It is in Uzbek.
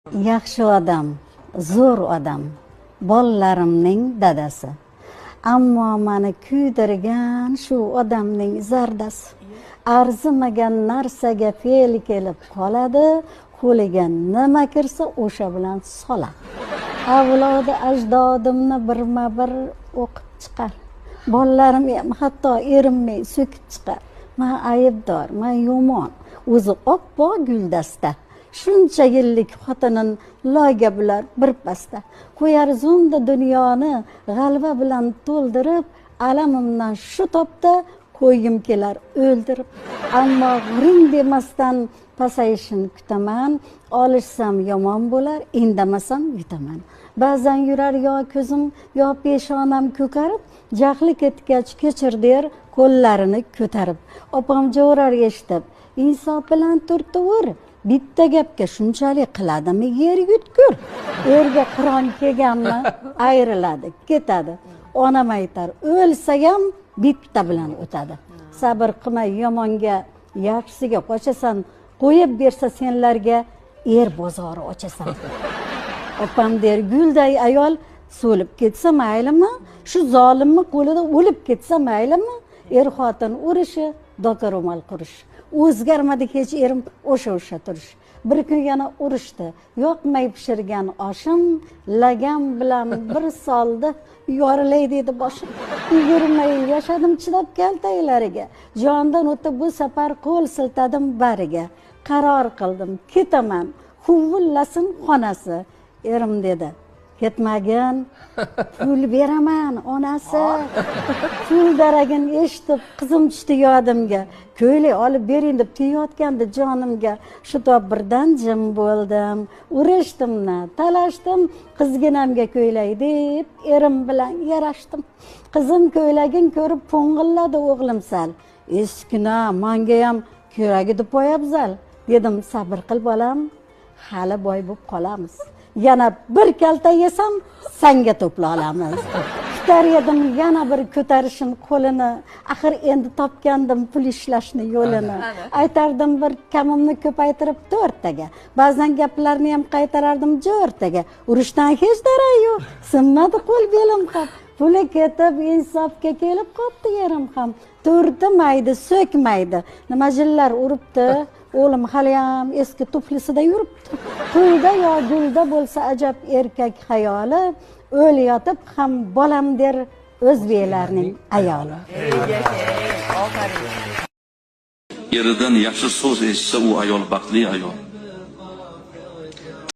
Yaxshi odam, zo'r odam, bolalarimning dadasi. Ammo mani kuydirgan shu odamning zardasi. Arzimagan narsaga fe'l kelib qoladi, qo'liga nima kirsa o'sha bilan soladi. Avlodi ajdodimni birma-bir o'qib chiqar. Bolalarim ham hatto erinmay so'kib chiqar. Man aybdor, man yomon, o'zi oppoq guldasta. Shuncha yillik xotinin loyga bular bir pasda. Qo'yar zumda dunyoni g'alva bilan to'ldirib, alamimdan shu topda qo'ygim kelar o'ldirib. Ammo g'ring demasdan pasayishini kutaman, olishsam yomon bo'lar, indamasam yutaman. Ba'zan yurar yo ko'zim yo peshonam ko'karib, jahli ketgach kechir der qo'llarini ko'tarib. Opam jo'rar eshitib, insof bilan turtivur, bitta gapga shunchalik qiladimi yer yutkur. Erga qiron kelganmi ayriladi, ketadi. Onam aytar, o'lsa ham bitta bilan o'tadi. Sabr qilmay yomonga, yaxshisiga qochasan, qo'yib bersa senlarga er bozori ochasan. Opam der, gulday ayol so'lib ketsa maylimi, shu zolimni qo'lida o'lib ketsa maylimi? Er xotin urushi, doka ro'mol qurish. O'zgarmadi hech erim, o'sha turish. Bir kun yana urushdi, yoqmay pishirgan oshim, lagam bilan bir soldi, yorilay dedi boshim. 20 yil yashadim chidab kaltaklariga, jondan o'tib bu safar qo'l siltadim bariga. Qaror qildim, ketaman, huvillasin xonasi. Erim dedi, ketmagin, pul beraman onasi. Pul daragini eshitib qizim tushdi yodimga, ko'ylak olib bering deb tegayotgandi jonimga. Shu tob birdan jim bo'ldim, urishdim na talashdim, qizginamga ko'ylak deb erim bilan yarashdim. Qizim ko'ylagin ko'rib po'ng'illadi o'g'lim sal. Eskina manga ham kerak edi poyabzal. Dedim, sabr qil bolam, hali boy bo'lib qolamiz. Yana bir kalta yesam sanga to'pla olamiz. Kutar edim yana bir ko'tarishim qo'lini, axir endi topgandim pul ishlashni yo'lini. Aytardim bir kamimni ko'paytirib 4taga. Ba'zan gaplarni ham qaytarardim jo'rtaga. Urushdan hech darak yo'q, sinmadi qo'l belim ham. Puli ketib insofga kelib qopti yerim ham. Turdimaydi, so'kmaydi. Nima jillar uribdi, o'g'lim haliyam eski tuflisida yuribdi. Pulda yo gulda bo'lsa ajab erkak xayoli, o'layotib ham bolam der o'zbeklarning ayoli. Eridan yaxshi so'z eshitsa u ayol baxtli ayol.